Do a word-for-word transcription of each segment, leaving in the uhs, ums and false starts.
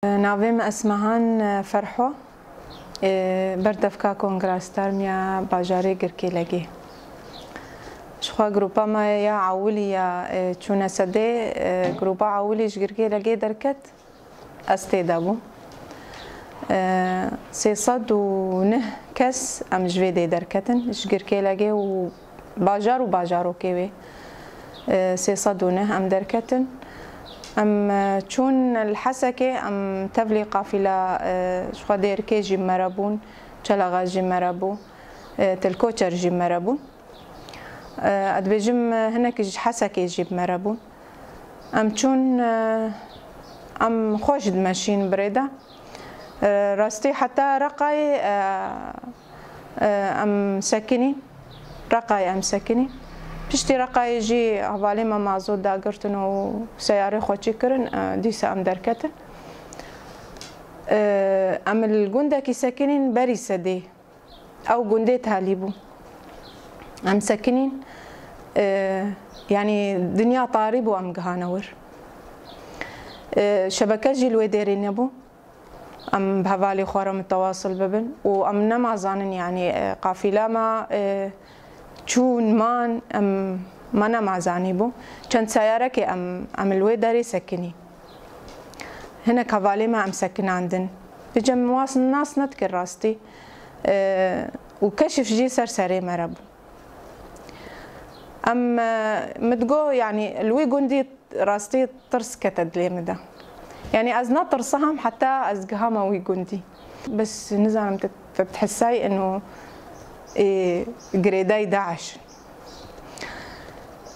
Navê min Esmehan Ferho, e, berdevka Kongra Starm ya bajarê Girkêlegê. Ji xwe grupa me ya ewilî ya, e, çûne sedê, e, grupa ewilî ji Girkêlegê derket, ez tê de bûm. E, sê sed û neh kes em ji vê dê derketin, ji Girkêlegê û bajar û bajarokê wê, e, sê sed û neh em derketin. Em, e, çûn li Hesekê, em tevlî qafîla, e, ji xwe Dêrikê jî bi me re bûn, Çelexa jî bi me re bû, e, Tilkoçer jî bi me re bûn. E, ez dibêjim, e, hinek ji Hesekê jî bi me re bûn. Em çûn, e, em xweş dimeşîn bi rê de. E, rastî heta Reqayê, e, e, em sekinîn. Reqayê em sekinîn. Piştî Reqayê jî hevalê me mazot dagirtin û seyarê xwe çê kirin, e, dîsa em derketin. E, em li gundekî sekinîn berî sedê. Ew gundê talî bû. Em sekinîn, e, yanî dinya tarî bû, em gihane wir. E, şebeke jî li wê dêrê nebû. Em bi hevalê xwe re mitewasil bibin û em nema zanin, yanî, e, qafîla me, e, çûn man, em, me nema zanîbû. Çend seyarekê em, em li wê derê sekinîn. Hinek hevalê me em sekinandin. Vêca min was nas nedikir rastî. E, û keşif jî ser serê me re bû. Em, e, min digot, yanî li wî gundî rastî tirs kete dilê min de. Yanî ez netirsihem heta ez gihama wî gundî. Bes nizanim tu, tu dihesay ino, ê, girêdayî DAIŞ in.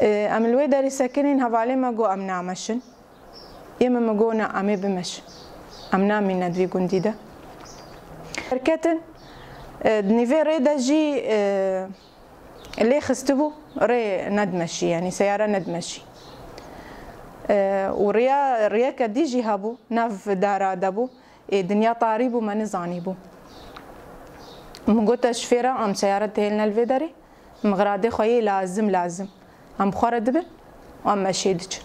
E, em li wê derê sekinîn, hevalê me got em nameşin. Yê min, min got, na, em ê bimeşin. Em namîne di vî gundî de. Derketin, e, di nîvê rê de jî, e, lê xistibû, rê nedimeşî, yanî seyare nedimeşî. E, û riya, riyeke dî jî hebû, nav dara de bû. Ê, dinya tarî bû, me nizanîbû. Min got, ez şifêra, em seyare dihêline li vê derê. Em xiradê xwe yê lazim, lazim. Em bi xwe re dibin û em meşê diçin.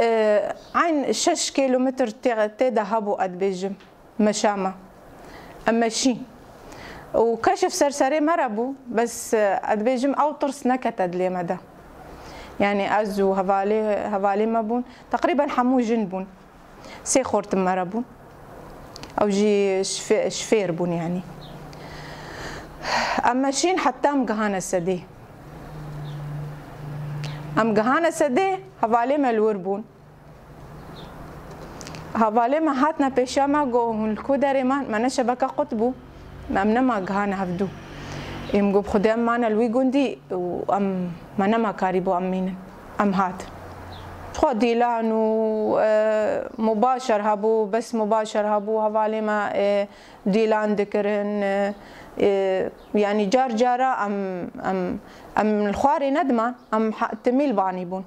E, eyn şeş kîlometr tê, tê de hebû, ez dibêjim, meşa me. Em meşîn. Û keşif ser serê me re bû, bes, e, ez dibêjim, ew tirs nekete dilê me de. Yanî ez û hevalê, hevalê me bûn, teqrîben hemû jin bûn. Sê xortim me re bûn. Ew jî şifê-, şifêr bûn yanî. Em meşîn heta em gihane sedê. Em gihane sedê, hevalê me li wir bûn. Hevalê me hatine pêşiya me, got, hûn li ku derê man? Me ne şebeke qut bû. Em nema gihane hevdû. Ê, min got, bi Xwedê em mane li wî gundî û em, me nema karîbû em mînin. Em hatin. Xwe dîlan û, e, mubaşer hebû, bes mubaşer hebû, hevalê me, e, dîlan dikirin, e, e, yanî car cara em, em, em li xwarê nediman, em ha-, timî li banî bûn.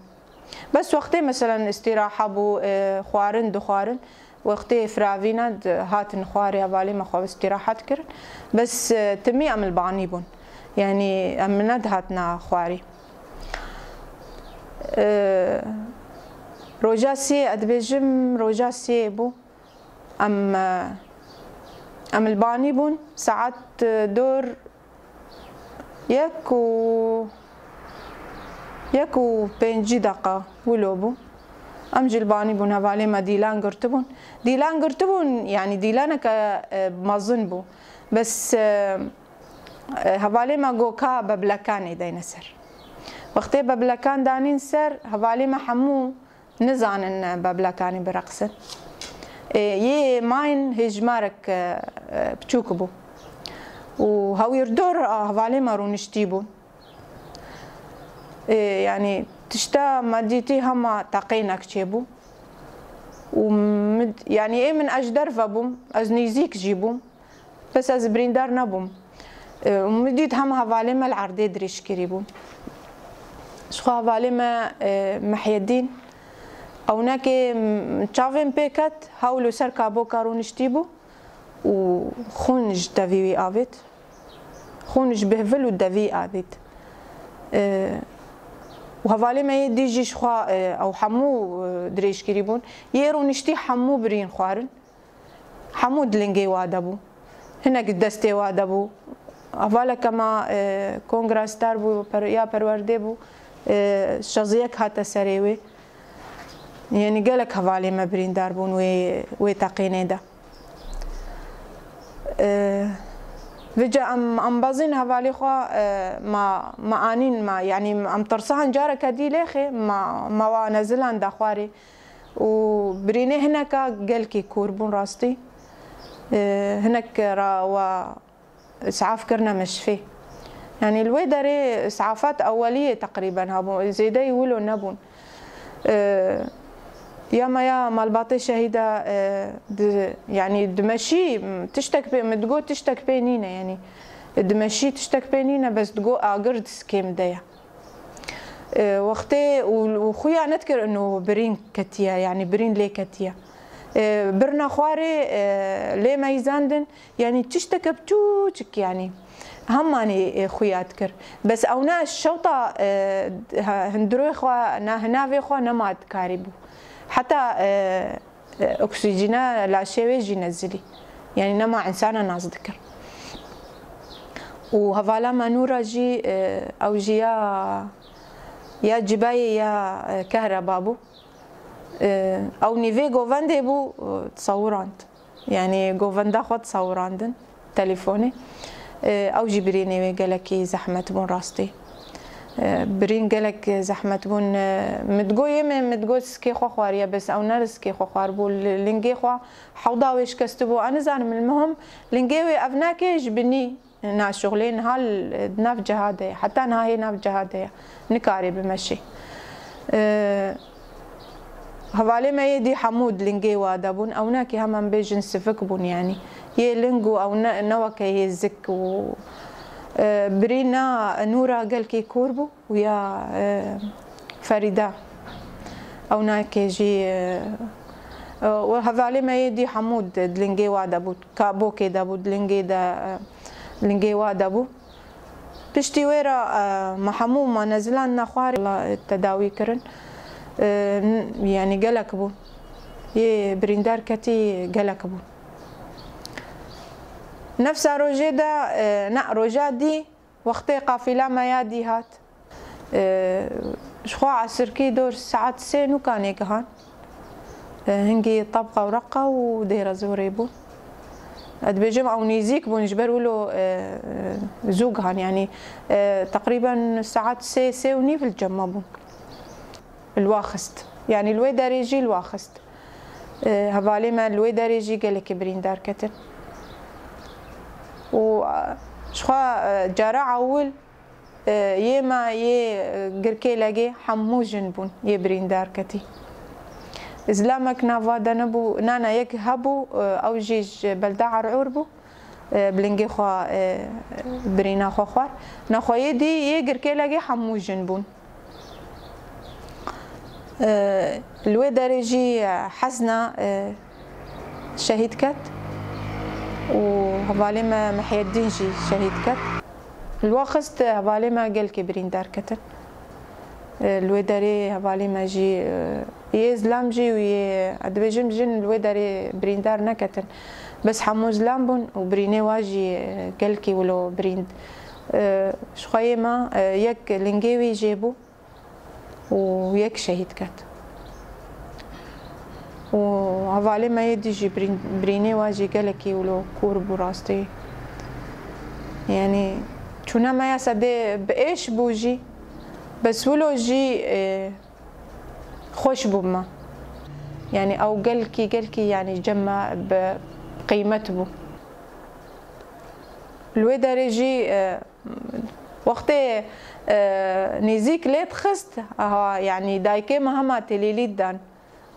Bes wextê, meselen, îstîraha bû, e, xwarin dixwarin, wextê firavîna di-, hatin xwarê, hevalê me xwe îstîraha dikirin. Bes, e, timî em li banî bûn. Yanî em nedihatina xwarî. E, roja sê, ez dibêjim, roja sê bû. Em, e, em li banî bûn, saet, e, dor yek û, yek û pêncî deqa wilo bû. Em jî li banî bûn, hevalê me dîlan girtibûn. Dîlan girtibûn, yanî dîlaneke, e, mezin bû. Bes, e, e, hevalê me got, ka bebilekanê deyne ser. Wextê bebilekan danîn ser, hevalê me hemû nizanin bebilekanî bireqsin. Ê, yê mayîn hêjmarek, e, e, piçûk bû. Û hewîrdor, a, hevalê me rûniştî bûn. Ê, yanî tişta me dîtî hema teqînek çêbû. Û min, yanî ê min ez ji derve bûm, ez nêzîk jî bûm. Bes ez birîndar nebûm. E, û min dît hema hevalê me li erdê dirêj kirî bûn. Ji xwe hevalê me, e, Mihyedîn, ewnekê, m-, çavên pê ket, hewl û ser kaboka rûniştî bû û xûn ji devî wî avêt. Xûn ji bihvil û devî avêt. E, Û hevalê me yê dî jî ji xwe, e, ew hemû, e, dirêjkirî bûn. Yê rûniştî hemû birîn xwarin. Hemû di lingê wa de bû. Hinek di destê wa de bû. Hevaleke me, e, kongra star bû, per-, ya perwerdê bû. E, şeziyek hate serê wê. Yanî gelek hevalê me birîndar bûn wê, wê teqînê de. E, Vêca em embazîn hevalê xwe, e, ma, ma anîn ma, yanî em tirsan careke dî lêxê ma, ma wa nezilan da xwarê. Û birînê hineka gelkî kûr bûn rastî. E, hinek ra wa îsaf kirine meşfê. Yanî li wê derê îsafat eweliyê teqrîben hebûn, zêdeyî wilo nebûn. E, ya me ya malbatê şehîda, e, di, yanî dimeşî, tiştek pê, min digot tiştek pê nîne, yanî dimeşî tiştek pê nîne, bes digot agir di sikê min de ye. E, wextê û, û xuya nedikir ino birîn ketiye, yanî birîn lê ketiye. E, birna xwarê, e, lê meyzandin, yanî tişteke biçûçik, yanî hemanî, e, xuya dikir. Bes ewna şewta, e, ha-, hundirê xwe, na hinavê xwe nema dikarîbû. Heta, e, e, oksîjîna laşê wê jî nezilî. Yanî nema însana nas dikir. Û hevala me Nûra jî, e, ew jî ya, ya cibayê ya, e, kehreba bû. E, ew nîvê govendê bû, e, disewirand. Yanî govenda xwe disewirandin telefonê. E, ew jî birînê wê gelekî zehmet bûn rastî. E, birîn gelek zehmet bûn. E, min digot yê me, min digot sikê xwe xwariye, bes ew ne li sikê xwe xwar bû. Li lingê xwe hewda wê şikestibû. Ez nizanim, li muhim lingê wê ev nake ji binî naşuxlê niha li, di nav ceha de ye. Heta niha hê nav ceha de ye. Nikare bimeşê. E, Hevalê me yê dî hemû di lingê wa de bûn. Ew nekî heman bêjin sivik bûn, yanî yê ling û ew ne, ne weke yê zik û, e, birîna Nûra gelkî kûr bû û ya, e, Ferîda. Ew nekê jî, e, e, û hevalê me yê dî hemû di, di lingê wa de bû, kabokê de bû, di lingê de, e, lingê wa de bû. Piştî wê re, e, me hemû me nezilan nexwarê tedawî kirin. E, n-, yanî gelek bûn. Yê birîndar ketî gelek bûn. Nefsa rojê de, e, ne, roja dî, wextê qafîla me ya dî hat. E, ji xwe esirkî dor saet sê nûkanê gihan. E, hingî Tabqa û Reqa û Dêra Zorê bûn. Ez dibêjim ew nêzîk bûn, ji ber wilo, e, zû gihan, yanî, e, teqrîben saet sê, sê û nîv li cem me bûn. Li wa xist. Yanî li wê derê jî li wa xist. E, hevalê me li wê derê jî gelekî birîndar ketin. Û, e, ji xwe, e, cara ewil, E, yê me yê, e, girkêlegê hemû jin bûn, yê birîndar ketî. Zilamek nava de nebû, nana yek hebû, e, ew jî ji belda Er'ûr bû, e, bi lingê xwe, e, birîna xwe xwar. Nexwe yê dî yê girkêlegê hemû jin bûn. E, li wê derê jî, e, Hezna, e, şehîd ket û hevalê me Mihyedîn jî şehîd ket. Li wa xist hevalê me gelkê birîndar ketin. E, li wê derê hevalê me jî, e, yê zilam jî û yê, ez dibêjim jin li wê derê birîndar neketin. Bes hemû zilam bûn û birînê wa jî, e, gelkî wilo birînd. E, ji xwe yê me, e, yek lingê wî jê bû. û yek şehîd ket. Û hevalê me yê dî jî birîn-, birînê wa jî gelekî wilo kûr bû rastî. Yanî çûna me ya sedê bi êş bû jî, bes wilo jî, e, xweş bû me. Yanî ew gelkî, gelkî, yanî cem me bi qîmet bû. Li wê derê jî, e, Wextê, e, nêzîk lê dixist, aha, yanî dayikê me hema têlîlî didan.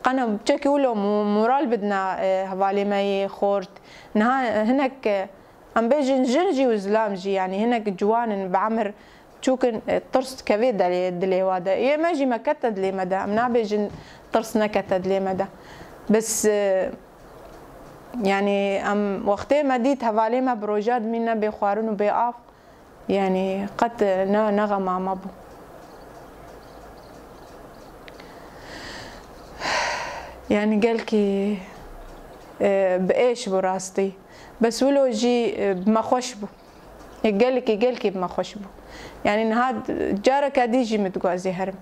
Qena çekî wilo mo-, moral bidina, e, hevalê me yê xort. Niha hinek, e, em bêjin jin jî û zilam jî, yanî hinek ciwan in, bi emir çûk in, e, tirs dikeve dilê, dilê wa de. Yê me jî me kete dilê me de. Em nabêjin tirs nekete dilê me de. Bes, e, yanî em wextê me dît hevalê me bi roja dimîne bê xwarin û bê av. Yanî qet ne, ne xema me bû. Yani gelkî e, bi êş bû rastî. Bes wilo jî e, bi me xweş bû. E, gelekî, gelekî bi me xweş bû. Yani niha d- careke dî jî min diguhazî herim.